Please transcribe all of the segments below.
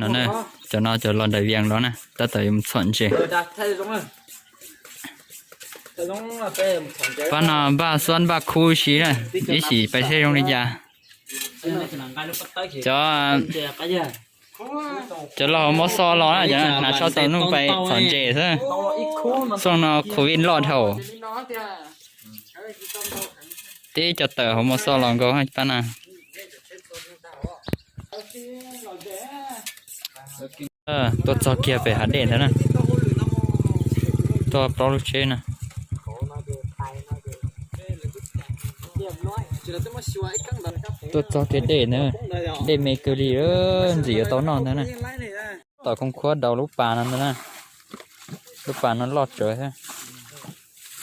No na, cov no cov los daim vias los na, tab tom yuav mus txhom ntses. Pab no npaj xuab npaj khub si na, ib sim pais seb zoo li cas. Cov, cov los hauv Mos Xos los na, cov hnav tsho tsaus ntuj pais txhom ntses xwb. Xyoo no covid loj dhau. Tib cov tawm hauv Mos Xos los nkaus pab na. Tuaj txog kiag pem hav dej ntawd na. Tuaj plaub lub tsheb na. Tuaj txog kiag dej na, dej me kawg li, ntxim yuav tau noj ntag na. Tom Kooj Khuab daus lub pas no ntag na. Lub pas no loj tsawv thiab.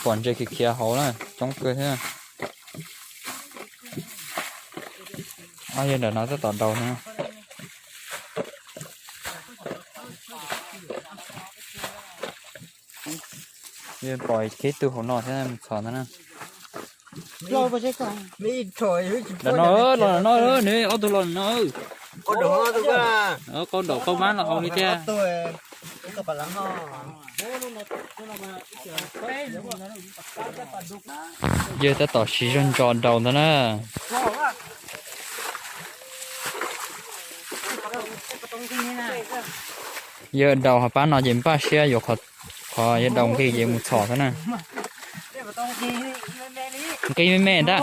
Pom ntses khiav khiav hauv na, coob kawg thiab. Ob yawg ntawm no tab tom daus no. Yog pom kiag ib tug hauv no thiab mus txhom ntag na. Ntawm no, los no, nws ob tug los no. Qaub daum qaub mab los hauv li thiab. Yawg tab tom siv zog ntso daus ntag na. Yawg daus hauv pab no ces npaj siab yuav qhov yawg daus nqig ces mus txhom xwb na. Nqig me me ntag.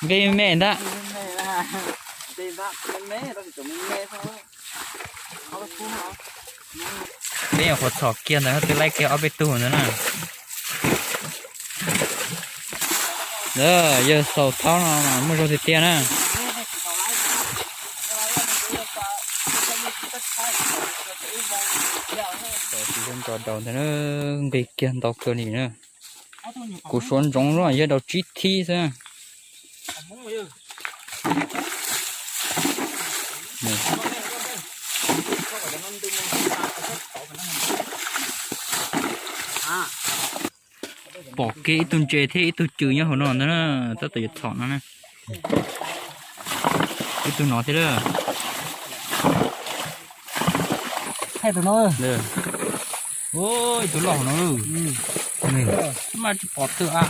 Nqig me me ntag. Peb nyuam qhuav txhom kiag ntawd twb laib kiag ob peb tug ntawd na. Yawg xaus thaub no mas muaj zog tiag tiag na. Tsis zoo nco daus ntag, nqig kiag ntau kawg li na. Kuv suav ntsoov los yawg daus tsib thib xwb. Pom kiag ib tug ntses thiab ib tug cw nyob hauv no ntag na, tab tom yuav txhom no na. Ib tug no thiab. Ib tug loj hauv no. Maj tsis pom twg a.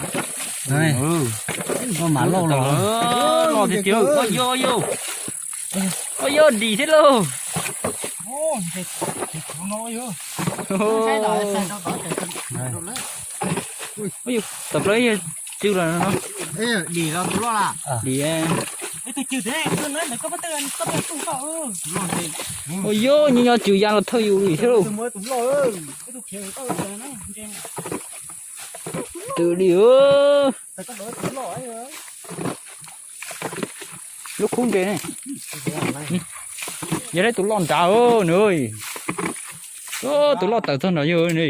Loj tiag tiag. Yog, yog, yog dim thiab lauj. Tam plaws yog cw los no. Dim. Ua yog nyob nyob cw ya los thawj yus li thiab lauj. Twb li. Lub khub ntses ne. Yog tus loj nrad nws. Tus loj tawm txog nrad yog ne.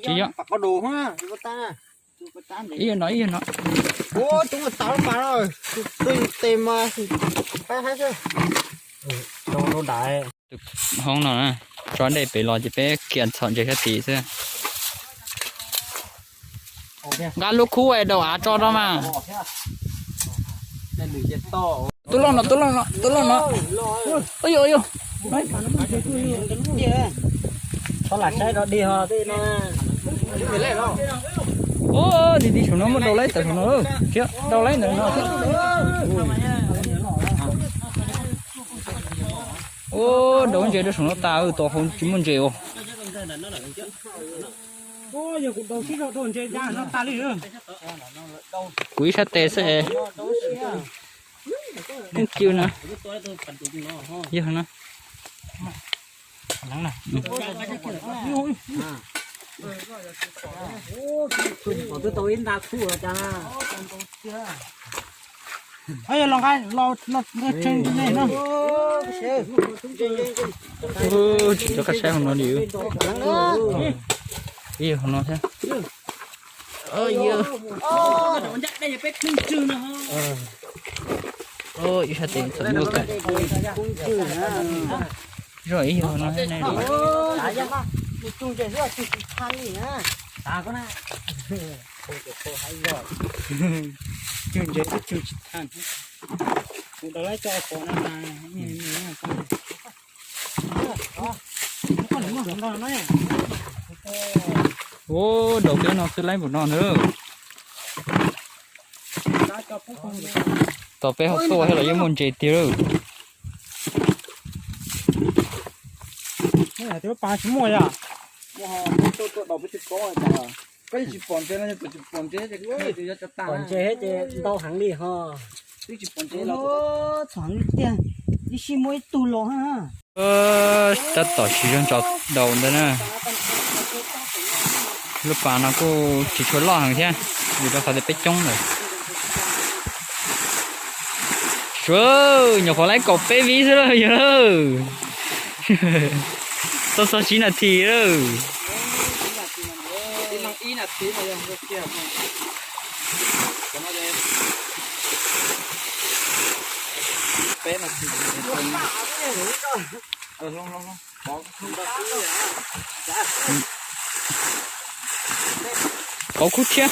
Tsis yog. Ib yam no, ib yam no. Hoob no na, tso dej pem los ces peb khiav txhom ntses sab tid xwb. Nqa lub khub es daus av tso rau mas. Tus loj no, tus loj no, tus loj no. Ua yog, ua yog. Ua, dim dim saum no muaj daus laib tawm saum no. Daus laib ntawm no. Ua, daus ntses rau saum no tas, tus hauv tsis muaj ntses os. Kuv ib sab tes xwb es. Kooj cw na. Yog no. Tsis tau kaj saib hauv no li. Ib hauv no thiab. Ib sab tes txom nyuaj kawg. Zoj ib hauv no thiab ne. Ntses twb tsw tsis tag. Kuv tau laib coj pov no mas. Ua daus peb no xwb laib npaum no ntag. Tos peb hauv tuaj thiab los yeej muaj ntses tiag lawm. Twb pas tsis muaj yom. Koj yeej tsis pom ntses no, tsis pom ntses ces koj yeej tsis yuav tso tag. Pom ntses ces ntau heev li ho. Twb tsis pom ntses los txog heev li tiag, ib sij muaj ib tug los ha. Tab tom siv zog ntsos daus ntawd na. Lub pas no kuj tsis tshua loj heev thiab, vim rau qhov tias peb coob lawm. Suav, nyuam qhuav laib kaum peb vib xwb lawm yog lawm. Tau txog tsib nas this lawm. Pauv khub tshiab.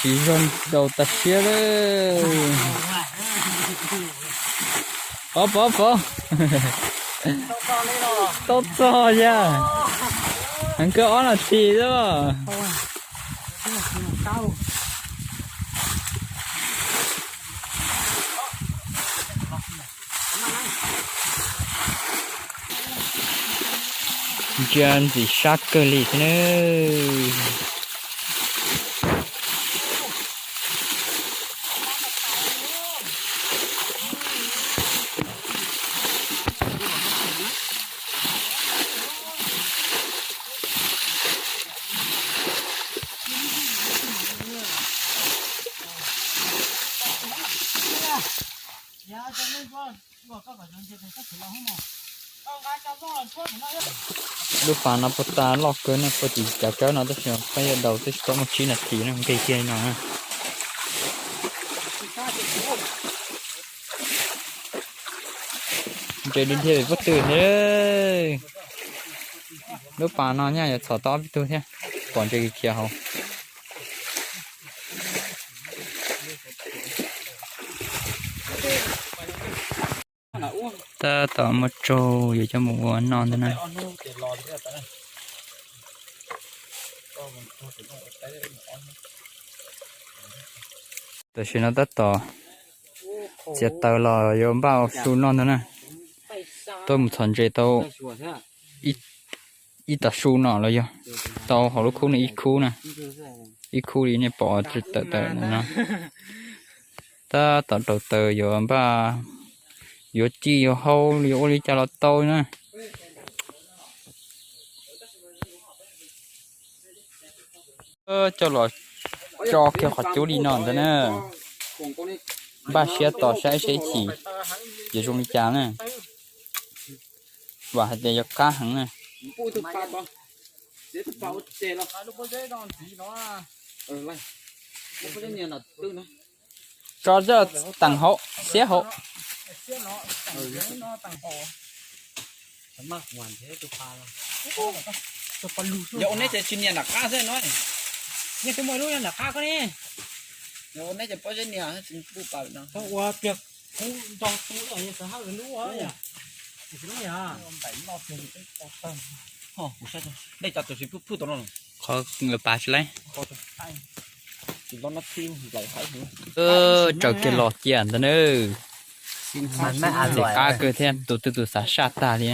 Siv zog daus tas siab lawm. Pov, pov, pov. Tau txog yag. Heev kawg ob nas this xwb. Ntsia ntxim sab kawg li thiab na. Lub pas no puag ta loj kawg na, puag tim cov tsawb no tab sis peb yuav daus twb tsis tau muaj tsib nas this no nqis kiag li no na. Ntses dhia dhia pem pob tw thiab. Lub pas no nyaj yuav txhom tau ob peb tug thiab, pom ntses khiav hauv. Tab tom muaj tsaug yuav coj mus ua noj ntag na. Tam sim no tab tom txiav taws los yuav npaj ua su noj ntag na. Tuaj mus txhom ntses tau ib tag su no los yog tau hauv lub khub no ib khub na. Ib khub li nej pom tawm tawm no. Tab tom rauv taws yuav npaj, yuav ci yuav hau yuav ua li cas los tau na. Coj los tso kiag qhov cub li no ntag na. Npaj siab tos saib seb ib chim yuav zoo li cas na. Vam hais tias yuav qab heev na. Tso zaj teem hauv, xiab hauv. Yog ua neb ces tsis nias nram qab xwb no. Yog tus muaj lub nram qab ko ne. Yog ua neb ces pob zeb nias tsis pub pas no. Ua pliag kuv nto tu xav hab lub. Dej cov tus si phuj tau no. Qhov lawv pas tsis laib. Tsaws kiag los cia ntag na. Ntxim qab kawg thiab, tus twg tus xav saj tag li.